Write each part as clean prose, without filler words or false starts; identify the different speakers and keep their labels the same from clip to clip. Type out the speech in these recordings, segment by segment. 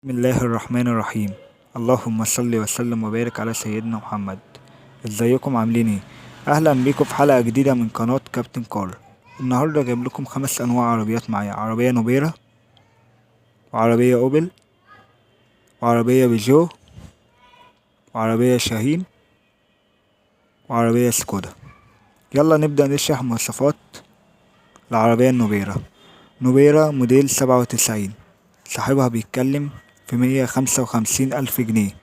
Speaker 1: بسم الله الرحمن الرحيم. اللهم صل وسلم وبارك على سيدنا محمد. ازيكم عاملين ايه؟ اهلا بيكم في حلقة جديدة من قناة كابتن كار. النهاردة جايب لكم 5 انواع عربيات معايا: عربية نوبيرا، وعربية اوبل، وعربية بيجو، وعربية شاهين، وعربية سكودا. يلا نبدأ نشرح مواصفات العربية النوبيرا. نوبيرا موديل 97، صاحبها بيتكلم في 155,000 جنيه.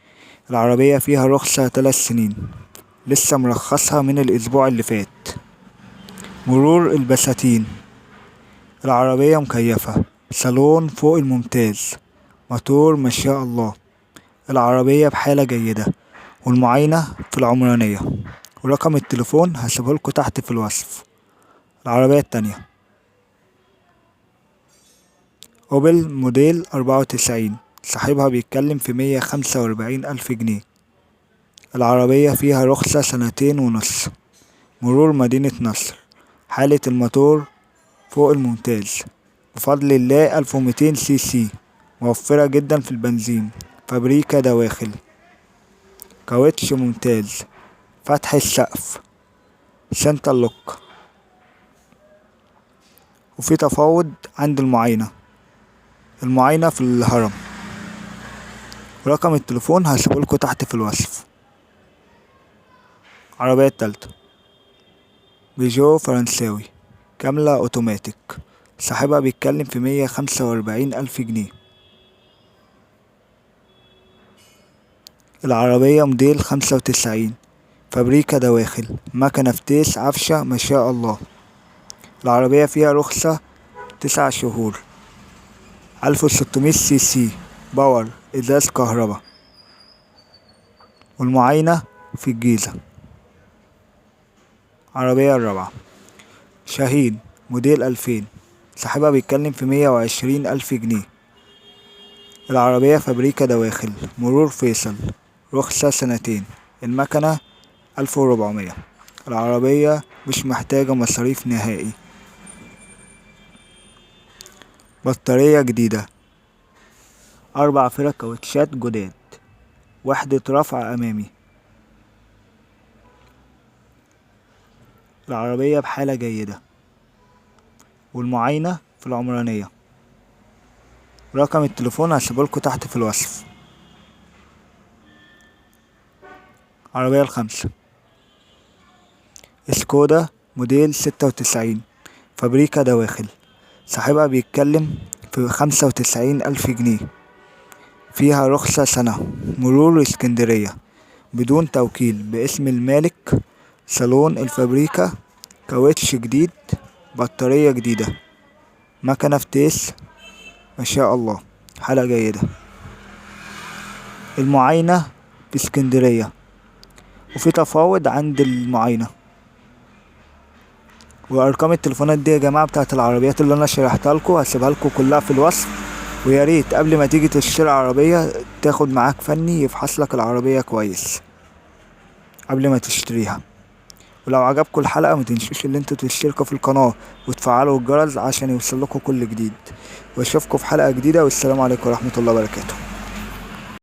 Speaker 1: العربية فيها رخصة 3 سنين، لسه مرخصها من الأسبوع اللي فات. مرور البساتين. العربية مكيفة، صالون فوق الممتاز، موتور ما شاء الله. العربية بحالة جيدة، والمعاينة في العمرانية، ورقم التليفون هسيبهولكوا تحت في الوصف. العربية التانية اوبل موديل 94، صاحبها بيتكلم في 145,000 جنيه. العربية فيها رخصة 2.5 سنين، مرور مدينة نصر. حالة الموتور فوق الممتاز بفضل الله، 1200 سي سي، موفرة جدا في البنزين، فابريكا دواخل، كاوتش ممتاز، فتح السقف، center lock، وفي تفاوض عند المعاينة. المعاينة في الهرم. رقم التليفون هسيبهولكوا تحت في الوصف. عربية التالتة بيجو فرنساوي كاملة اوتوماتيك، صاحبها بيتكلم في 145,000 جنيه. العربية موديل 95، فابريكا دواخل، مكنة فتيس عفشة ما شاء الله. العربية فيها رخصة 9 شهور، 1600 سي سي، power، ازاز كهرباء، والمعاينة في الجيزة. عربية الرابعة شاهين موديل 2000، صاحبها بيتكلم في 120,000 جنيه. العربية فابريكا دواخل، مرور فيصل، رخصة 2 سنين، المكنة 1400. العربية مش محتاجة مصاريف نهائي، بطارية جديدة، 4 فرق كاوتشات جداد، وحدة رفع أمامي. العربية بحالة جيدة، والمعاينة في العمرانية. رقم التليفون هسيبهولكوا تحت في الوصف. عربية الخامسة سكودا موديل 96، فابريكا دواخل، صاحبها بيتكلم في 95,000 جنيه. فيها رخصة سنة، مرور اسكندرية، بدون توكيل، باسم المالك، صالون الفابريكا، كاوتش جديد، بطارية جديدة، مكنة فتيس ما شاء الله، حالة جيدة. المعاينة في اسكندرية، وفي تفاوض عند المعاينة. وارقام التليفونات دي يا جماعة بتاعت العربيات اللي انا شرحتها لكم هسيبها لكم كلها في الوصف. ويا ريت قبل ما تيجي تشتري عربية تاخد معاك فني يفحص لك العربية كويس قبل ما تشتريها. ولو عجبكم الحلقة ما تنسوش ان انتوا تشتركوا في القناة وتفعلوا الجرس عشان يوصل لكم كل جديد. واشوفكم في حلقة جديدة، والسلام عليكم ورحمة الله وبركاته.